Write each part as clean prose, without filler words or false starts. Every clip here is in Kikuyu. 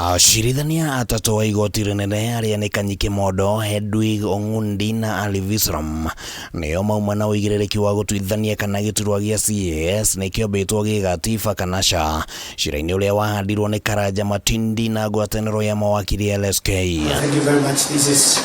Acirithania atatũ a igoti rĩnene arĩa nĩ Kanyi Kimondo, Hedwig Ong'undi na Ali Visram nĩo mauma na ũigĩrĩrĩki wa gũtuithania kana gĩturwa gĩa CAS nĩ kĩombĩtwo gĩgatiba kana ca cira-inĩ ũrĩa wahandirwo nĩ Karanja Matindi na ngwatanĩro ya mawakiri LSK. Thank you very much. This is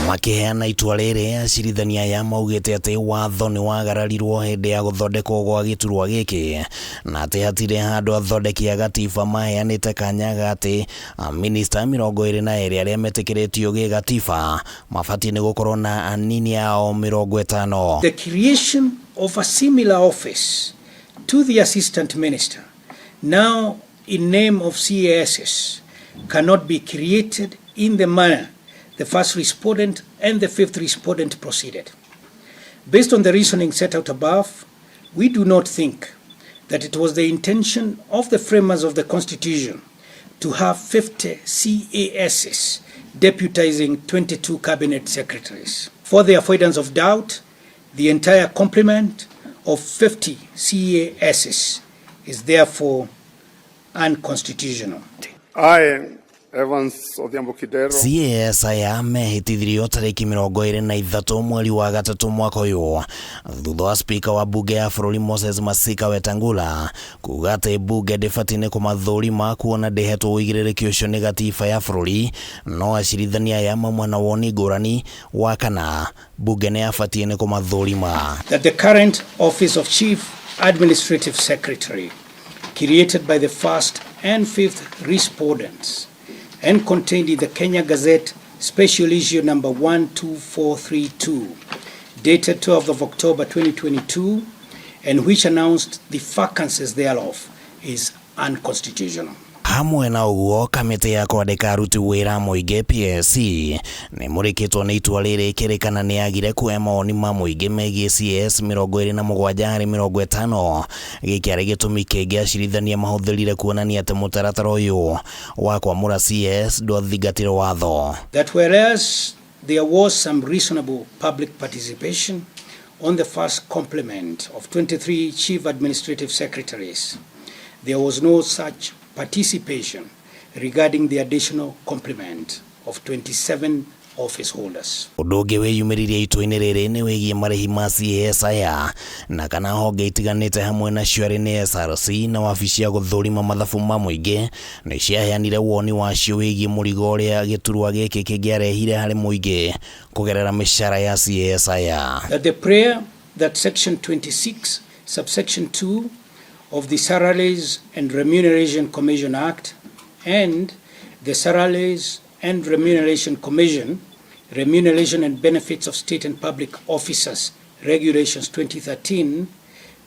Makĩheana itua rĩrĩ, acirithania aya maugĩte atĩ watho nĩ wagararirwo hĩndĩ ya gũthondekwo gwa gĩturwa gĩkĩ na atĩ hatirĩ handũ athondeki a gatiba maheanĩte kanya ga atĩ amĩnĩsta 22 arĩa metĩkĩrĩtio gĩgatiba mabatiĩ nĩ gũkorwo na anini ao 50. The creation of a similar office to the assistant minister, now in name of CASs, cannot be created in the manner the first respondent and the fifth respondent proceeded. Based on the reasoning set out above, we do not think that it was the intention of the framers of the Constitution to have 50 CASs deputizing 22 cabinet secretaries. For the avoidance of doubt, the entire complement of 50 CASs is therefore unconstitutional. I, Evans Odhiambo Kidero, CAS aya mehĩtithirio tarĩki 23 mweri wa gatatũ mwaka ũyũ thutha wa spika wa bunge ya bũrũri Moses Masika Wetangula kuga atĩ bunge ndĩbatiĩ nĩ kũmathũrima kuona ndĩhetwo ũigĩrĩrĩki ũcio nĩ gatiba ya bũrũri, no acirithania aya mauma na woni ngũrani wa kana bunge nĩ yabatiĩ nĩ kũmathũrima. That the current office of Chief Administrative Secretary, created by the first and fifth respondents and contained in the Kenya Gazette Special Issue number 12432, dated 12th of October 2022, and which announced the vacancies thereof, is unconstitutional. Hamwe na ũguo, kamĩtĩ ya kwandĩka aruti wĩra mũingĩ PSC nĩ mũrĩkĩtwo nĩ itua rĩrĩ kĩrĩkana nĩ yagire kuoya mawoni ma mũingĩ megiĩ CAS 27 harĩ 50. Gĩkĩ arĩ gĩtũmi kĩngĩ acirithania mahũthĩrire kuonania atĩ mũtaratara ũyũ wa kwamũra CAS ndwathingatire watho. That whereas there was some reasonable public participation on the first complement of 23 chief administrative secretaries, there was no such participation regarding the additional complement of 27 office holders. Ũndũ ũngĩ wĩyumĩririe itua-inĩ rĩrĩ nĩ wĩgiĩ marĩhi ma CAS aya na kana honge itiganĩte hamwe nacio arĩ nĩ SRC na wabici ya gũthũrima mathabu ma mũingĩ nĩ ciaheanire woni wacio wĩgiĩ mũrigo ũrĩa gĩturwa gĩkĩ kĩngĩarehire harĩ mũingĩ kũgerera mĩcara ya CAS aya. That the prayer that section 26 subsection 2 of the Salaries and Remuneration Commission Act and the Salaries and Remuneration Commission, Remuneration and Benefits of State and Public Officers Regulations 2013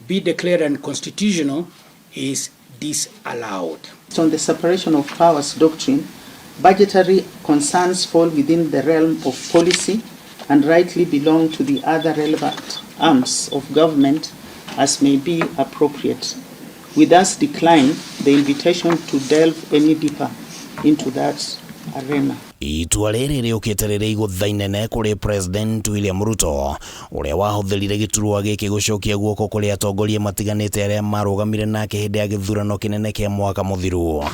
be declared unconstitutional is disallowed. On the separation of powers doctrine, budgetary concerns fall within the realm of policy and rightly belong to the other relevant arms of government as may be appropriate. We thus decline the invitation to delve any deeper into that arena. Itua rĩrĩ rĩũkĩte rĩrĩ igũtha inene kũrĩ President William Ruto ũrĩa wahũthĩrire gĩturwa gĩkĩ gũcokia guoko kũrĩ atongoria matiganĩte arĩa marũgamire nake hĩndĩ ya gĩthurano kĩnene kĩa mwaka mũthiru.